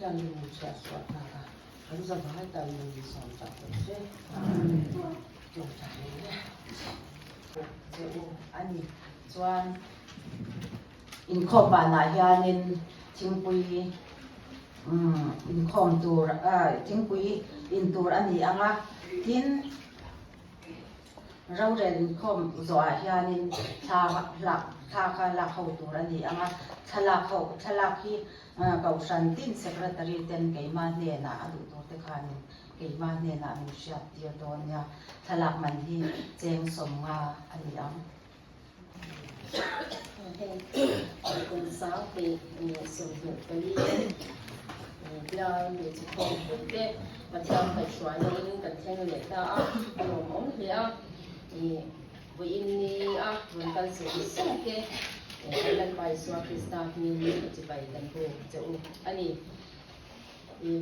hian lung chhiat suah tlak a, kan zavai tan nun sawm chak lo se. Amen. Tawngtai leh le. Che u a ni. Chuan inkhawm banah hianin thingpui inkhawm tur thingpui in tur a ni ang a, tin Rorel inkhawm zawhah hianin thla lak thla kha lak ho tur a ni ang a, thlalak ho thlalak hi Kohhran tin Secretary ten keimah hnenah a duh tur te khanin keimah hnenah min hriat tir dawn nia, thlalak man hi cheng 50 a ni ang. Heng kum 2024 bial hmeichhe khawmpui te Pathian kaihhruaina in kan thleng leh ta a, a lawmawm hle a. Vawiin ni a rawn kal sung sung te kan Lalpa Isua Krista hmingin ka chibai kan buk che u a ni.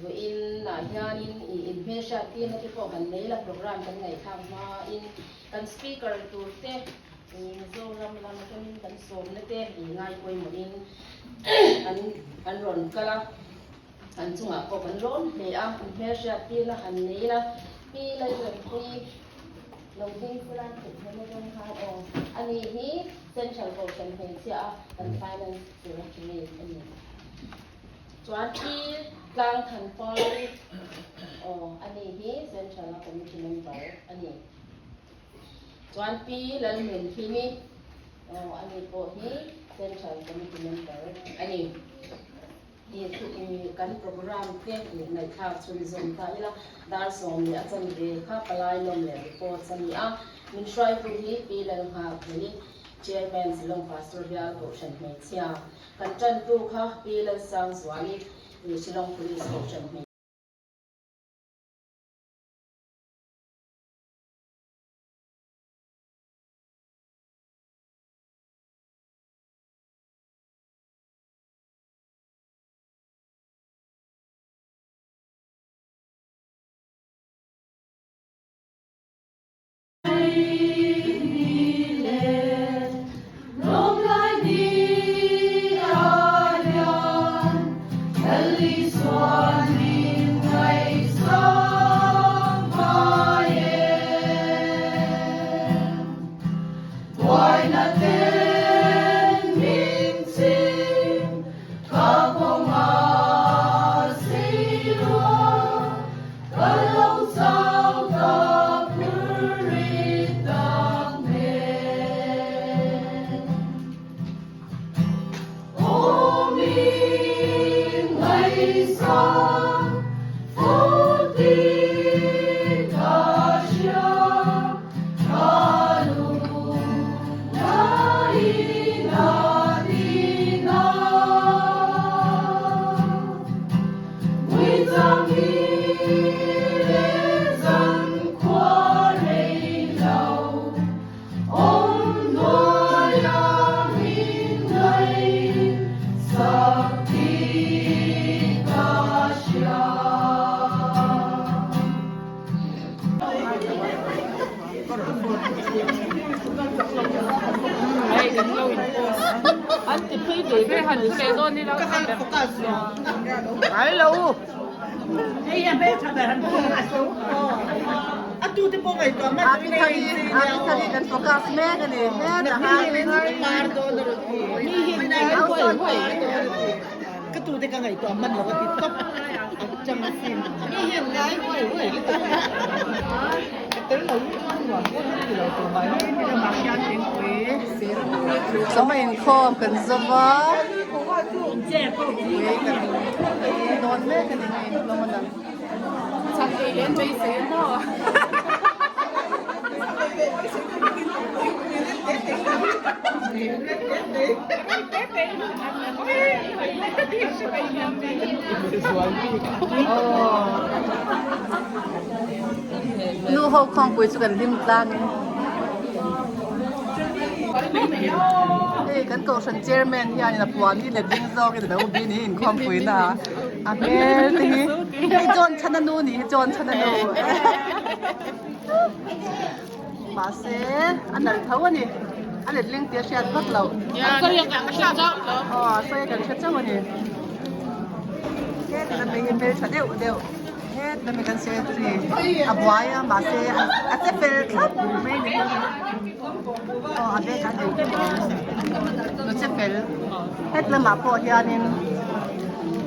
Vawiin ah hianin inhmelhriat tirna te pawh kan nei la, program kan ngaihthlak hmain kan speaker tur te Mizoram lam atangin kan sawmna te ngai pawimawhin an an rawn kal a, an chungah pawh kan lawm hle a, inhmelhriat tirna han nei la, Pi Lalrempuii lo ding sela theih hmel atang khan aw ani hi Central Kohhran hmeichhia a kan Finance Secretary a ni. Chuan Pi Tlang Than Pari aw ani hi Central a Committee Member a ni. Chuan Pi Lalnun Hlimi aw ani pawh hi Central Committee Member a ni. I kan program te ngaihthlak chhunzawm ta ila dar 10 leh a chanve kha palai lawm leh reports a ni a. Min hruaitu hi Pi Lalnghakhleli, Chairman Shillong Pastor Bial Kohhran Hmeichhia. Kan tantu kha Pi Lalsangzuali, Shillong Police Kohhran Hmeichhia. Chawhma inkhawm kan zova pui kan dawn mek a ni hei hlawm a lang. Nu ho khawngpui chu kan hlim tlang e. Hei kan kohhran chairman hianin a puan hi letling zawkin a lo bi ni inkhawmpui na a hmel te hi hei John chhana nu ni hi John chhana nu mahse a nalh tho a ni a letling tih a hriat vak loh aw a sawi a kan hre chauh a ni. Heti hi hmeltha deuh deuh het lam hi kan secretary a buai a mahse a che fel thlap mai ni aw a bag a nei a che fel het lamah pawh hianin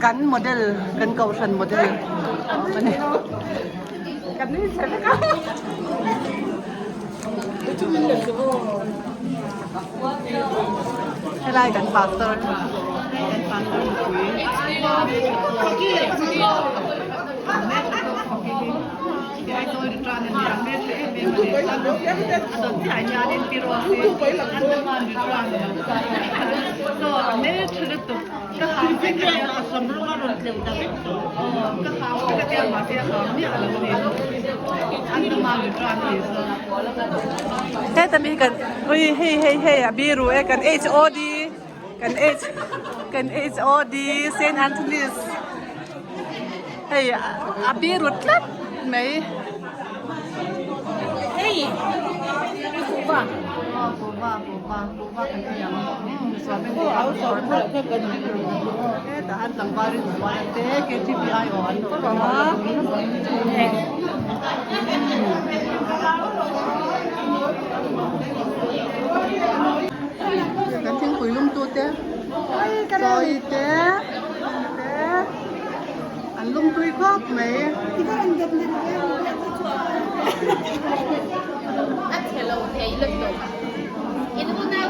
kan model kan kohhran model a awm a ni kan nui chhe vek a. Helai kan pastor kan pastor nupui Heta mi kan ui hei hei hei a biru e kan HOD kan H kan HOD Saint Anthony's hei a biru tlat mai. Hei kuhva kuhva kuhva kuhva kan ei ang hetah hian tlangval in buai te KTPI aw an lo awm a. Kan thingpui lum tu te chawi te te an lum tui khawp mai. A chhe lo thei lutuk. In unau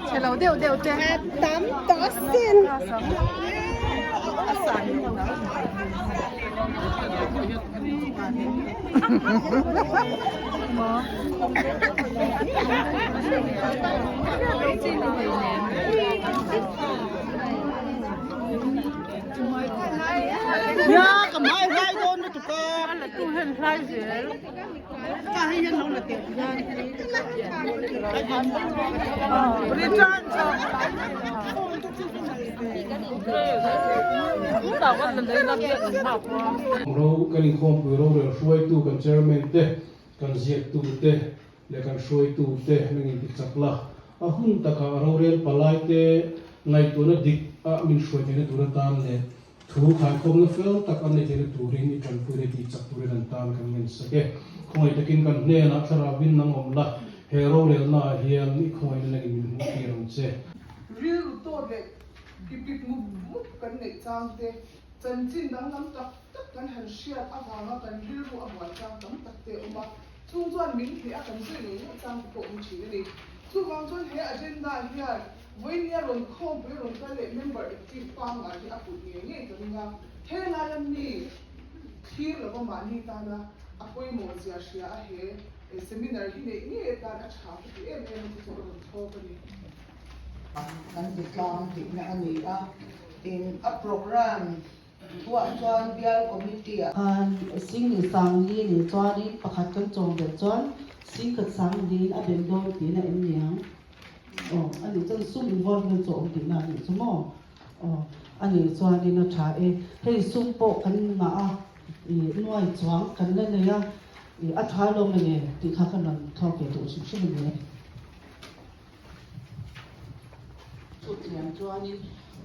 Chhe lo deuh deuh te. Tam tawh asin. Nia ka hmai hlai dawn lutuk a. A la tu hian hlai zel. Ka hei hian lo la teh hian. Return Ro kan inkhawmpui rorel hruaitu kan chairman te, kan ziaktu te leh kan hruaitu te nang inti chak la. A hun takah rorel palai te ngaihtuahna dik a min hruai theihna tur atan leh thu khaikhawmna fel tak an nei theihna turin i tanpui leh tih chak turin an tan kan ngensak e. Khawngaih takin kan hnenah thlarauin nang awm la, he rorelna ah hian i khawngaihna nangin min hmuh tir ang che. Rilru tawt leh ipik mup mup kan neih chang te, chanchin danglam tak tak kan han hriat avanga kan rilru a buai chang tam tak te a awm a. Chung chuan min hneh a kan zui ngei ngei chang te pawh awm thin a ni. Chuvang chuan he agenda hian vawinia rawn khawmpui rawn kal leh member active pangngai hi a put ngei ngei ka ring a. He laia mi thlir lova mahni tana a pawimawh zia hria a he seminar hi neih ngei atan a tha ka ti em em a chu chu ka rawn thlawp a ni. Kan ti tlang tihna a ni a, tin a programme Thuah chuan bial committee ah khan sing sang li nih chuanin pakhat kan chawm belh chuan sing khat sang liin a belh dawn tihna em ni ang? Aw, a nih chuan sum involvement chu a awm tihna a nih chu maw? Aw, a nih chuanin a tha e. Hei sum pawh kan ngah a, ih nuai chuang kan la nei a, ih a tha lo nge tih kha ka rawn thlawk ve duh hrim hrim a ni e. Chutiang chuanin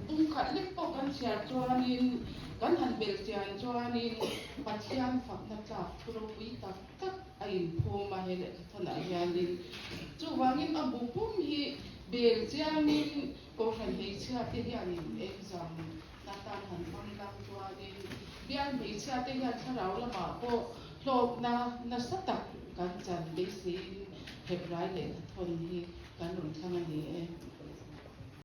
kum khat lek pawh kan chhiar chuanin kan han belh chian chuanin Pathian fakna tlak thu ropui tak tak a inphum a he lehkhathawnah hianin. Chuvangin a bu pum hi bel chiangin Kohhran hmeichhia. hmeichhia te hianin exam na tan han hmang lang chuanin bial hmeichhia te hian thlarau lamah pawh hlawkna nasa tak kan chan beiseiin Hebrai lehkhathawn hi kan rawn thlang a ni e.